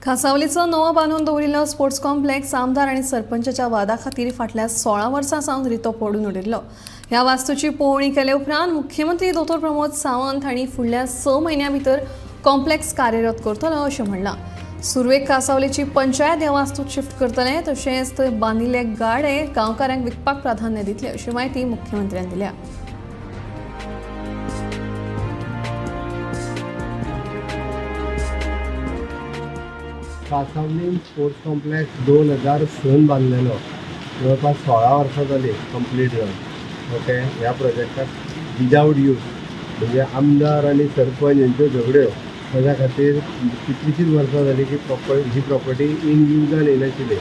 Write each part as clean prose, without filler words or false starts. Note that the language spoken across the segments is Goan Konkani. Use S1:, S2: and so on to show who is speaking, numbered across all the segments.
S1: खासावलीचो नवो बांदून दवरिल्लो स्पोर्ट्स कॉम्प्लेक्स आमदार आनी सरपंचाच्या वादा खातीर फाटल्या 16 वर्सां सावन रितो पडून उरिल्लो. ह्या वास्तूची पळोवणी केले उपरांत मुख्यमंत्री दोतोर प्रमोद सावंत हांणी फुडल्या 6 म्हयन्यां भितर कॉम्प्लेक्स कार्यरत करतलो अशें म्हणलां. सुरवेक कासावलेची पंचायत ह्या वास्तूत शिफ्ट करतले, तशेंच थंय बांदिल्ले गाडे गांवकारांक विकपाक प्राधान्य दितले अशी म्हायती मुख्यमंत्र्यान दिल्या.
S2: कासावलीम स्पोर्ट्स कॉम्प्लेक्स 2006 बांदलेलो, जवळपास 16 वर्सां जाली कंप्लीट जावन. ओके, ह्या प्रोजेक्टाक विदावट यूज म्हणजे आमदार आनी सरपंच हेंच्यो झगड्यो, ताच्या खातीर कितलींशींच वर्सां जाली की प्रॉपर ही प्रॉपर्टी इन युजान येयनाशिल्ली.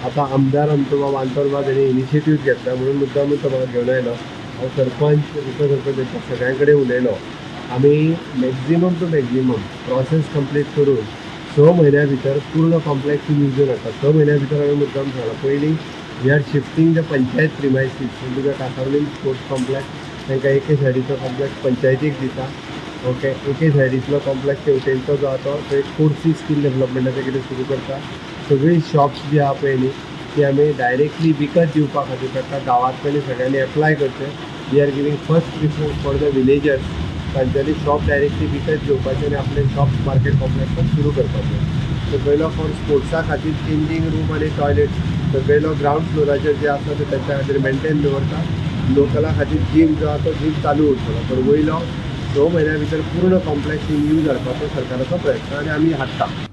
S2: आतां आमदार आमचो बाब आंतोन बाब हेणी इनिशिएटीव घेतला म्हणून मुद्दामून तो म्हाका घेवन आयलो. हांव सरपंच, उपसरपंच हेंच्या सगळ्यां कडेन उलयलो. आमी maximum to maximum process complete करून 6 म्हयन्या भितर पूर्ण कॉम्प्लेक्स युजून हाडटा. 6 म्हयन्या भितर हांवें मुद्दाम सांगलां. पयलीं we are shifting the panchayat premises to the Cansaulim sports complex. तांकां एके सायडीचो कॉम्प्लेक्स पंचायतीक दिता. ओके, एके सायडींतलो कॉम्प्लेक्स तेवटेनचो जो आसा तो एक कोर्सीस स्कील डेवलपमेंटाचें कितें सुरू करता. सगळीं शॉप्स जी आहा पळय न्ही, ती आमी डायरेक्टली विकत दिवपा खातीर करता. गांवांतल्यानी सगळ्यांनी एप्लाय करचें. We are giving first preference for the villagers. तांच्यांनी शॉप डायरेक्टली विकत घेवपाचें आनी आपलें शॉप मार्केट कॉम्प्लेक्सान सुरू करपाचें. सकयलो फॉर स्पोर्ट्सा खातीर चेंजींग रूम आनी टॉयलेट सकयलो ग्रावंड फ्लोराचेर जे आसा ते तांच्या खातीर मेंटेन दवरता. लोकला खातीर जीम जो आसा तो जीम चालू उरतलो, पण वयलो 6 म्हयन्या भितर पूर्ण कॉम्प्लेक्स इन यूज हाडपाचो सरकाराचो प्रयत्न आनी आमी हाडटा.